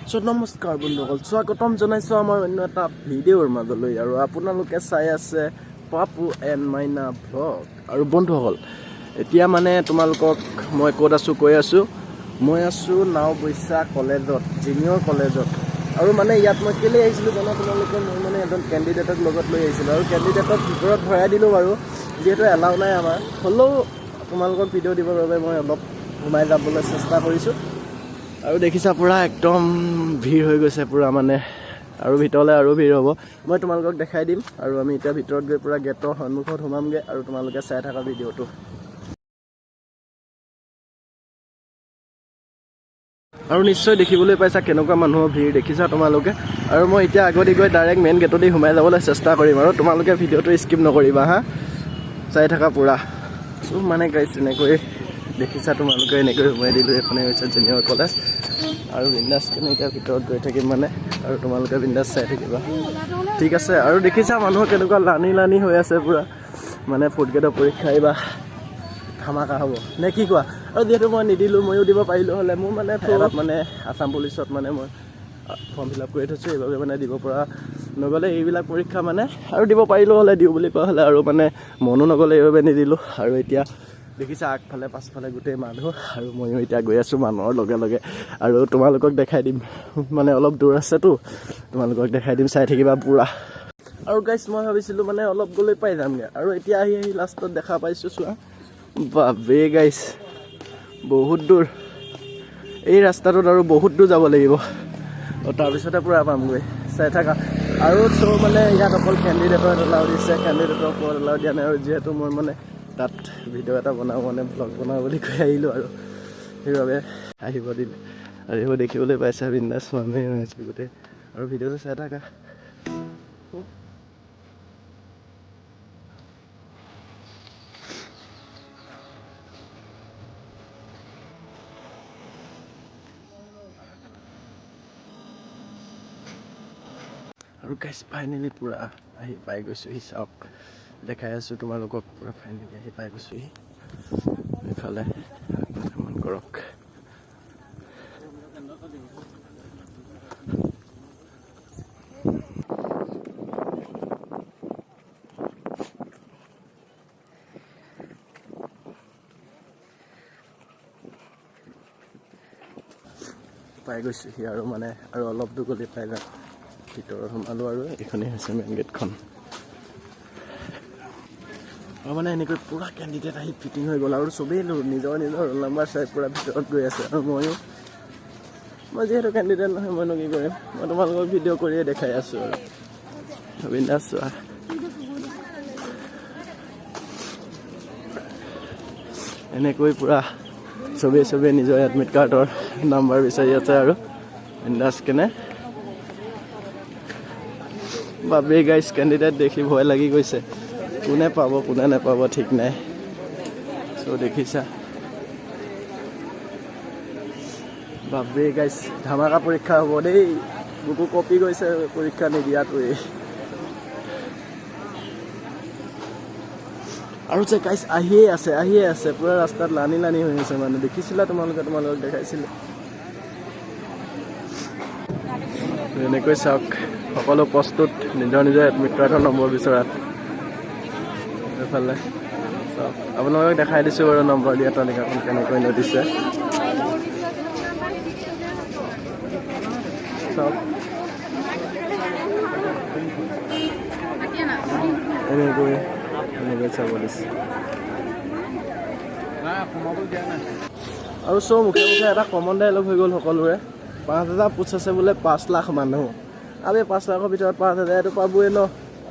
চ' নমস্কাৰ বন্ধুসকল, স্বাগতম জনাইছোঁ আমাৰ অন্য এটা ভিডিঅ'ৰ মাজলৈ আৰু আপোনালোকে চাই আছে পাপু এণ্ড মাইনা ভ্লগ। আৰু বন্ধুসকল, এতিয়া মানে তোমালোকক মই ক'ত আছোঁ কৈ আছোঁ। মই আছোঁ নাওবৈচা কলেজত, জিনিয়ৰ কলেজত। আৰু মানে ইয়াত মই কেলৈ আহিছিলোঁ জানা তোমালোকে? মই মানে এজন কেণ্ডিডেটক লগত লৈ আহিছিলোঁ আৰু কেণ্ডিডেটক ভিতৰত ভৰাই দিলোঁ বাৰু, যিহেতু এলাউ নাই আমাৰ। হ'লেও তোমালোকক ভিডিঅ' দিবৰ বাবে মই অলপ সোমাই যাবলৈ চেষ্টা কৰিছোঁ। আৰু দেখিছা, পূৰা একদম ভিৰ হৈ গৈছে পূৰা মানে, আৰু ভিতৰলৈ আৰু ভিৰ হ'ব। মই তোমালোকক দেখাই দিম। আৰু আমি এতিয়া ভিতৰত গৈ পূৰা গেটৰ সন্মুখত সোমামগৈ আৰু তোমালোকে চাই থাকা ভিডিঅ'টো। আৰু নিশ্চয় দেখিবলৈ পাইছা কেনেকুৱা মানুহৰ ভিৰ, দেখিছা তোমালোকে। আৰু মই এতিয়া আগতে গৈ ডাইৰেক্ট মেইন গেটতে সোমাই যাবলৈ চেষ্টা কৰিম আৰু তোমালোকে ভিডিঅ'টো স্কিপ নকৰিবা হা, চাই থাকা পূৰা। চ' মানে গাইছ, এনেকৈ দেখিছা তোমালোকে, এনেকৈ সোমাই দিলোঁ। এইখনেই হৈছে জুনিয়ৰ কলেজ আৰু বিন্দাছ কেনে এতিয়া ভিতৰত গৈ থাকিম মানে আৰু তোমালোকে বিন্দাছ চাই থাকিবা, ঠিক আছে? আৰু দেখিছা মানুহ কেনেকুৱা লানি লানি হৈ আছে পূৰা মানে। ফ'ৰ্থ গ্ৰেডৰ পৰীক্ষা এইবাৰ ধামাকা হ'ব নে কি কোৱা? আৰু যিহেতু মই নিদিলোঁ, ময়ো দিব পাৰিলোঁ হ'লে। মোৰ মানে এটাত মানে আছাম পুলিচত মানে মই ফৰ্ম ফিল আপ কৰি থৈছোঁ, সেইবাবে মানে দিব পৰা নগ'লে এইবিলাক পৰীক্ষা মানে। আৰু দিব পাৰিলোঁ হ'লে, দিওঁ বুলি কোৱা হ'লে, আৰু মানে মনো নগ'লে, এইবাবে নিদিলোঁ। আৰু এতিয়া দেখিছা আগফালে পাছফালে গোটেই মানুহ আৰু ময়ো এতিয়া গৈ আছোঁ মানুহৰ লগে লগে আৰু তোমালোকক দেখাই দিম। মানে অলপ দূৰ আছেতো, তোমালোকক দেখাই দিম, চাই থাকিবা পূৰা। আৰু গাইছ, মই ভাবিছিলোঁ মানে অলপ গ'লে পাই যামগৈ আৰু এতিয়া আহি আহি লাষ্টত দেখা পাইছোঁ, চোৱা, বাপৰে গাইছ, বহুত দূৰ এই ৰাস্তাটোত আৰু বহুত দূৰ যাব লাগিব। তাৰপিছতে পূৰা পামগৈ, চাই থাকা। আৰু চ' মানে ইয়াত অকল কেণ্ডিডেটৰ এলাউ দিছে, কেণ্ডিডেটৰ ওপৰত এলাউ দিয়া নাই। আৰু যিহেতু মই মানে তাত ভিডিঅ' এটা বনাওঁ, মানে ভ্লগ বনাওঁ বুলি কৈ আহিলোঁ আৰু সেইবাবে আহিব দিলে। আৰু এইবোৰ দেখিবলৈ পাইছা, বিন্দাছ মানুহে হৈ আছে গোটেই আৰু ভিডিঅ'টো চাই থাকা। আৰু গাইছ, ফাইনেলি পূৰা আহি পাই গৈছোঁহি। চাওক, দেখাই আছোঁ তোমালোকক, পূৰা ফাইনেলি আহি পাই গৈছোঁহি। এইফালে মন কৰক। পাই গৈছোঁহি আৰু মানে আৰু অলপ দূৰ গ'লে পাই যাম। ভিতৰত সোমালোঁ আৰু এইখনেই হৈছে মেইন গেটখন। আৰু মানে এনেকৈ পূৰা কেণ্ডিডেট আহি ফিটিং হৈ গ'ল আৰু চবেই নিজৰ নিজৰ ৰোল নাম্বাৰ চাই পূৰা ভিতৰত গৈ আছে। আৰু ময়ো, মই যিহেতু কেণ্ডিডেট নহয়, মইনো কি কৰিম? মই তোমালোকক ভিডিঅ' কৰিয়ে দেখাই আছোঁ। আৰু বিন্দাছ চোৱা, এনেকৈ পূৰা চবেই চবেই নিজৰ এডমিট কাৰ্ডৰ নাম্বাৰ বিচাৰি আছে আৰু বিন্দাছ কেনে। বাপৰে গাইছ, কেণ্ডিডেট দেখি ভয় লাগি গৈছে। কোনে পাব, কোনে নাপাব ঠিক নাই। চ' দেখিছা, বাপৰে গাইছ, ধামাকা পৰীক্ষা হ'ব দেই। বুকু কঁপি গৈছে পৰীক্ষা নিদিয়াটোৱেই। আৰু যে গাইছ, আহিয়ে আছে, আহিয়ে আছে, পূৰা ৰাস্তাত লানি লানি হৈ আছে মানে। দেখিছিলা তোমালোকে, তোমালোকক দেখাইছিলোঁ। এনেকৈ চাওক, সকলো প্ৰস্তুত নিজৰ নিজৰ এডমিট কাৰ্ডৰ নম্বৰ বিচৰাত। এইফালে চাওক, আপোনালোকক দেখাই দিছোঁ বাৰু নম্বৰ দিয়া তালিকাখন কেনেকৈ দিছে, চাওক। এনেকৈ এনেকৈ চাব দিছে। আৰু চব মুখে মুখে এটা কমন ডাইলগ হৈ গ'ল সকলোৰে, 5,000 পোষ্ট আছে বোলে, 5 লাখ মানুহ। আৰু এই 5 লাখৰ ভিতৰত 5,000টো পাবই ন।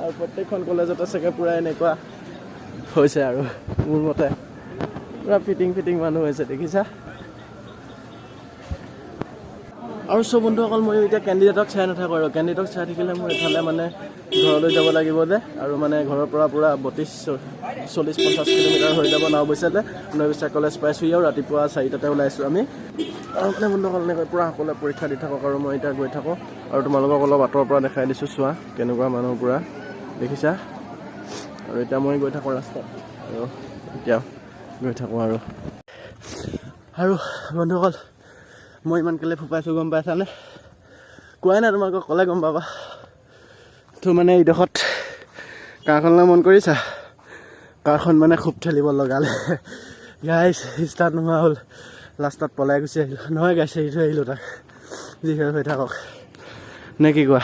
আৰু প্ৰত্যেকখন কলেজতে চাগে পূৰা এনেকুৱা হৈছে আৰু মোৰ মতে পূৰা ফিটিং ফিটিং মানুহ হৈছে, দেখিছা। আৰু চব বন্ধুসকল, ময়ো এতিয়া কেণ্ডিডেটক চাই নাথাকোঁ আৰু কেণ্ডিডেটক চাই থাকিলে মোৰ এইফালে মানে ঘৰলৈ যাব লাগিব যে। আৰু মানে ঘৰৰ পৰা পূৰা 32, 40, 50 কিলোমিটাৰ হৈ যাব নাওবৈচালৈ। নাওবৈচা কলেজ পাইছোঁহি আৰু ৰাতিপুৱা 4টাতে ওলাইছোঁ আমি। আৰু মানে বন্ধুসকল, এনেকৈ পূৰা সকলোৱে পৰীক্ষা দি থাকক আৰু মই এতিয়া গৈ থাকোঁ। আৰু তোমালোকক অলপ আঁতৰৰ পৰা দেখাই দিছোঁ, চোৱা কেনেকুৱা মানুহ পূৰা, দেখিছা। আৰু এতিয়া মই গৈ থাকোঁ ৰাস্তাত আৰু এতিয়া গৈ থাকোঁ। আৰু বন্ধুসকল, মই ইমান কেলৈ ফোপাইছোঁ গম পাইছানে? কোৱাই নাই তোমালোকক, ক'লে গম পাবা। তো মানে এইডোখৰত কাৰখনলৈ মন কৰিছা? কাৰখন মানে খুব ঠেলিব লগালে গাইছ, ষ্টাৰ্ট নোহোৱা হ'ল। লাষ্টত পলাই গুচি আহিলোঁ। নহয় গাইছ, এৰি থৈ আহিলোঁ তাক। যি হৈ হৈ থাকক, নে কি কোৱা?